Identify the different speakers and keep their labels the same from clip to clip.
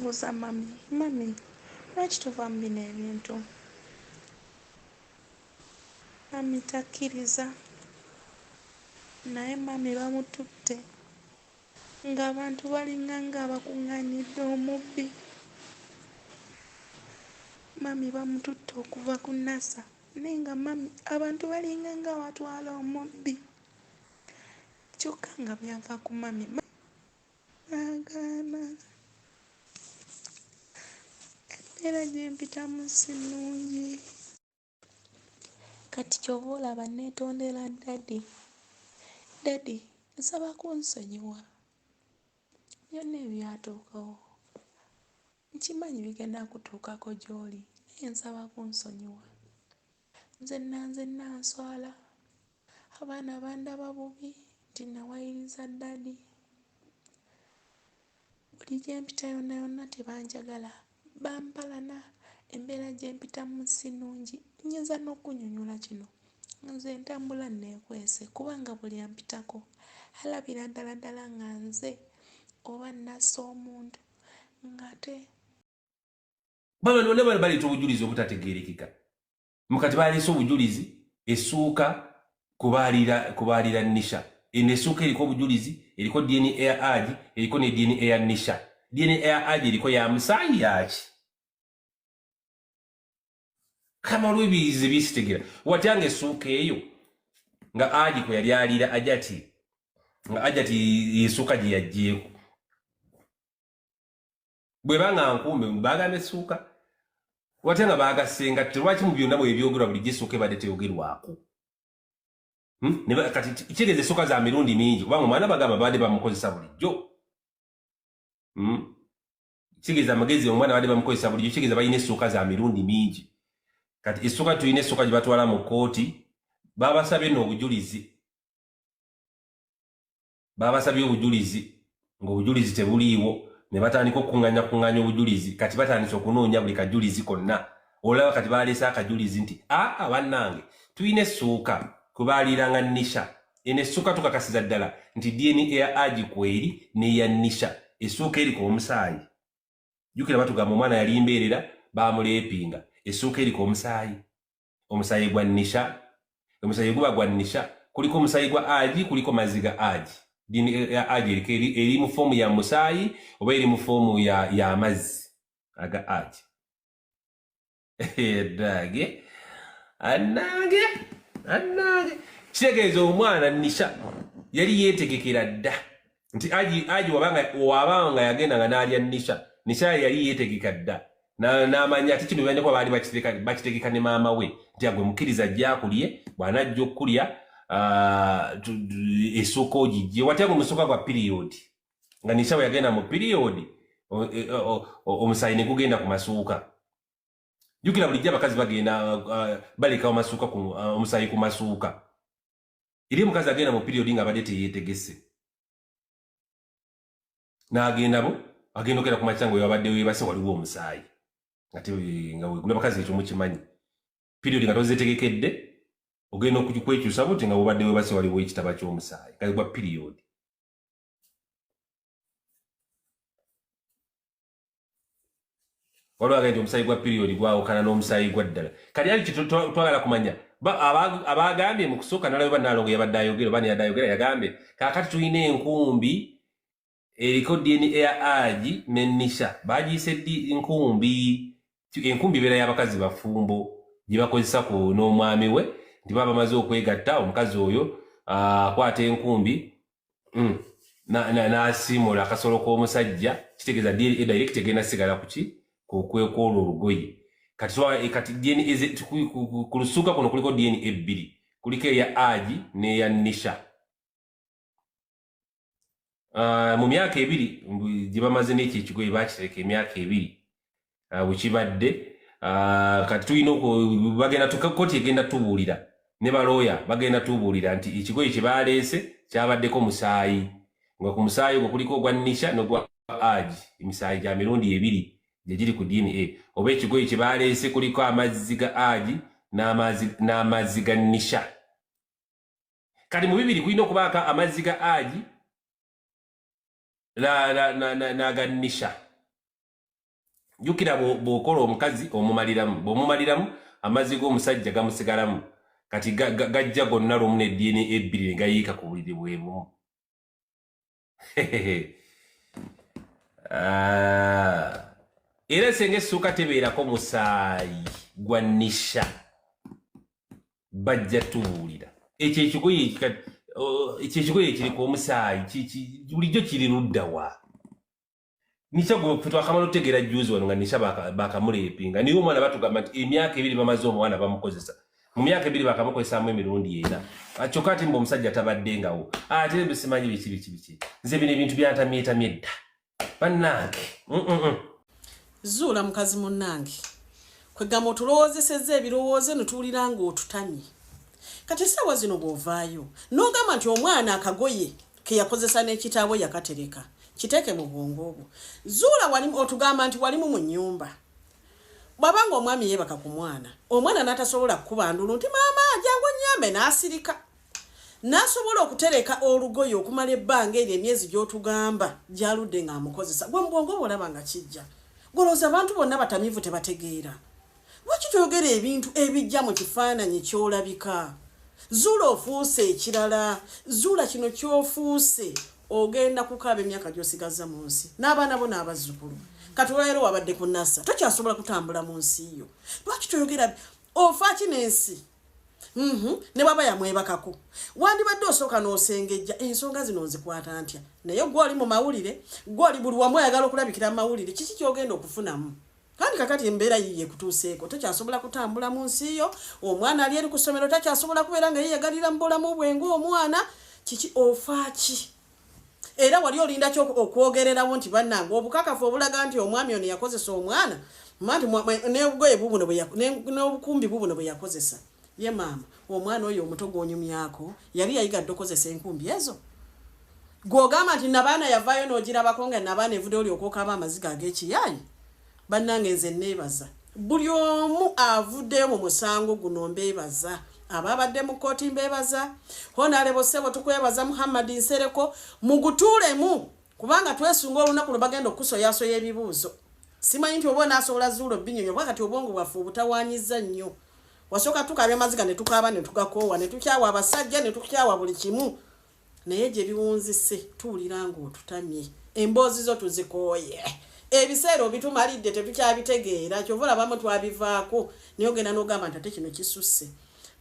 Speaker 1: Nembuuza mummy, mummy lwaki tova mu bino ebintu? Mummy takkiriza naye mummy bamututte ng'abantu balinga ng'abakuŋŋaanidde omubbi. Mummy bamututte okuva ku Nasser naye nga mummy abantu balinga ng'abatwala omubbi kyokka nga byava ku mummy n'agaana. Embeera gye mpitamu si nnungi. Kati ky'ova olaba neetondera daddy. Daddy nsaba kunsonyiwa byonna ebyatuukawo. Nkimanyi bigenda kutuukako gy'oli naye nsaba kunsonyiwa. Nzenna nzenna nswala, abaana bandaba bubi nti nawayiriza daddy. Buli gye mpita yonna yonna tebanjagala, bampalana, embeera gye mpitamu si nnungi. Nnyinza n'okukunnyonnyola kino, nze ntambula nneekwese kubanga buli ampitako alabira ddala ddala nga nze oba nnasse omuntu ng'ate
Speaker 2: Bano bonna bano baleeta obujulizi obutategeerekeka. Mukati baleese obujulizi essuuka kubaalira Nisha. Eno essuuka eriko obujulizi, eriko DNA ya Aji, eriko ne DNA ya Nisha. DNA ya Aji eriko ya musaayi yaki? Kama waliwo ebiyizi byesitegera. Watya nga essuuka eyo nga Aji kwe yali alira Ajati, nga Ajati essuuka gye yaggyeeko. Bweba nga nkumbi bagamba essuuka watya nga bagasenga lwaki mu byonna bwe byogerwa bulijjo essuuka ebadde teyogerwako? Kati kitegeeza essuuka za mirundi mingi kubanga omwana bagamba babadde bamukozesa bulijjo. Kitegeeza amagezi omwana babadde bamukozesa bulijjo, kitegeeza balina essuuka za mirundi mingi. Kati essuuka tulina essuuka gye batwala mu kkooti, babasabye nno obujulizi, babasabye obujulizi ng'obujulizi tebuliiwo ne batandika okukunganya kunganya obujulizi. Kati batandise okunoonya buli kajulizi konna. Olaba kati baleese akajulizi nti aa bannange tulina essuuka kwe baaliiranga Nisha. Eno essuuka tukakasiza ddala nti DNA ya Aji kweri n'eya Nisha. Essuuka eriko omusaayi. Jjukira batugamba omwana yali mbeerera baamuleepinga. Essuuka eriko omusaayi. Omusaayi gwa Nisha. Omusaayi guba gwa Nisha. Kuliko omusaayi gwa Aji, kuliko mazzi ga Aji. DNA ya Aji eriko eri mu foomu ya musaayi oba eri mu foomu ya mazzi aga Aji. Dage. Annange. Annange. Kitegeeza omwana Nisha yali yeetegekera dda nti Aji wabanga yagenda nga n'alya Nisha. Nisha yali yeetegeka dda. N'amanya ate kino byandikuba baali bakitegeka ne maama we nti agwe mukkiriza ajja akulye, bw'anajja okulya essuuka ogigye. Watya nga omusuuka gwa piriyodi nga Nisha bwe yagenda mu piriyodi omusaayi ne gugenda ku masuuka. Jjukira bulijjo abakazi bagenda baleka amasuuka ku omusaayi ku masuuka. Eri omukazi agenda mu piriyodi ng'abadde teyeetegese n'agendabo agenda okera ku makya nga webabadde weebase waliwo omusaayi ate nga wegula. Abakazi ekyo mukimanyi, piriyodi nga tozeetegekedde ogenda okwekyusa buti nga wobadde weebase waliwo ekitaba ky'omusaayi kale gwa piriyodi. Waliwo agenda nti omusaayi gwa piriyodi gwawukana n'omusaayi gwa ddala. Kati ali twagala kumanya abagambye mu kusooka nalabe bannalongo yabadde ayogera oba neyadde ayogera yagambye kaakati tulina enkumbi eriko DNA ya Aji ne Nisha bagiyise ddi nkumbi. Enkumbi ebeera y'abakazi bafumbo gye bakozesa ku n'omwami we nti baba bamaze okwegatta omukazi oyo akwata enkumbi n'asiimula akasolo k'omusajja. Kitegeeza DNA direct egenda sigala kuki kwekwolwo olugoye. Kati DNA ku lusuuka kuno kuliko DNA ebbiri, kuliko eya Aji n'eya Nisha. Mu myaka ebiri gye bamaze n'ekyo ekigoye bakitereka emyaka ebiri bwe kibadde. Kati tulina bagenda kooti egenda tubuulira ne balooya bagenda tubuulira nti ekigoye kye baleese kyabaddeko musaayi nga ku musaayi ogwo kuliko ogwa Nisha n'ogwa Aji, emisaayi gya mirundi ebiri gye giri ku DNA, oba ekigoye kye baleese kuliko amazzi ga Aji n'amazzi ga Nisha. Kati mu bibiri kulina okubaako amazzi ga Aji n'aga Nisha. Jjukira, bw'okola omukazi omumaliramu, bw'omumaliramu amazzi g'omusajja gamusigalamu. Kati gajja gonna lumu ne DNA ebbiri ne gayiika ku buliri bwe bumu. Ah. Era senga essuuka tebeerako musaayi gwa Nisha, bajja tubuulira ekyo ekigoye. Ekyo ekigoye ekiriko omusaayi bulijjo kiri ludda wa? Nisha gwe twakamala otegeera juzi wano nga Nisha bakamuleepinga, naye omwana batugamba nti emyaka 2 bamaze omwana bamukozesa. Mu myaka 2 bakamukozesamu emirundi ena. Kyokka ate mbu omusajja tabaddengawo, ate mbu simanyi biki biki biki. Nze bino ebintu byantamyetamye dda, bannange.
Speaker 3: Zuula mukazi munnange, kwegamba otulowoozesezza ebirowoozo ne tuwulira ng'otutamye. Kati essaawa zino bw'ovaayo n'ogamba nti omwana akagoye ke yakozesa n'ekitaabwe yakatereka, kiteeke mu bwongo obwo. Zuula, wali otugamba nti walimu mu nnyumba, bw'abanga omwami yeebaka ku mwana, omwana n'atasobola kukuba ndulu nti, "Maama, jangu onnyambe," n'asirika, n'asobola okutereka olugoye okumala ebbanga eryo, emyezi gy'otugamba gy'aludde ng'amukozesa. Gwe mu bwongo bw'olaba nga kijja, golowooza abantu bonna batamiivu tebategeera? Lwaki toyogera ebintu ebijja mu kifaananyi ky'olabika? Zuula, ofuuse ekirala. Zuula, kino ky'ofuuse ogenda kukaaba emyaka gy'osigazza mu nsi n'abaana bo n'abazzukulu. Kati olwaleero wabadde ku nasa, tokyasobola kutambula mu nsi yo. Lwaki toyogera? Ofa ki n'ensi? Ne bwaba yamwebakako, wandibadde osooka n'osengejja ensonga zino nzikwata ntya? Naye gwe oli mu mawulire, gwe oli buli wamu, oyagala okulabikira mu mawulire, kiki kyogenda okufunamu? Kandi kakati embeera yiye ekutuuseeko, tokyasobola kutambula mu nsi yo. Omwana ali eri ku ssomero takyasobola kubeera nga yeyagalira mu bulamu bwe ng'omwana. Kiki, ofa ki? Era wali olinda ki okwogererawo nti, "Bannange, obukakafu obulaga nti omwami ono yakozesa omwana, nti n'obugoye bubuno, n'obukumbi bubuno bwe yakozesa"? Ye maama, omwana oyo omuto gw'onyumyako yali yayiga dde okozesa enkumbi ezo? Gw'ogamba nti nabaana yavaayo n'ogirabako nga nabaana evudde, oli okwokaaba amaziga ag'ekiyaayi. Bannange, nze neebaza buli omu avuddeyo mu musango guno. Mbeebaza ababadde mu kkooti, mbeebaza Honourable ssebo, tukwebaza Muhammad Nsereko. Mugutuulemu, kubanga twesunga olunaku lwe bagenda okusoyasoya ebibuuzo. Simanyi nti oba onaasobola, Zuula, obinyonyo kuba kati obwongo bwaffe obutawaanyiza nnyo. Wasooka tukaabya amaziga ne tukaaba ne tugakoowa ne tukyawa abasajja ne tukyawa buli kimu, naye gye biwunzise tuwulira ng'otutamye. Emboozi zo tuzikooye, ebiseera obitumalidde, tetukyabitegeera. Kyova olabamu twabivaako, naye ogenda n'ogamba nti ate kino kisusse.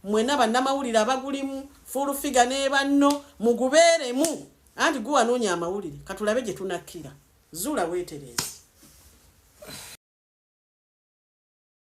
Speaker 3: Mwena bannamawulire abagulimu Full Figure ne banno, mugubeeremu, anti guwanoonya amawulire. Katulabe gye tunakkira. Zuula, weetereeze.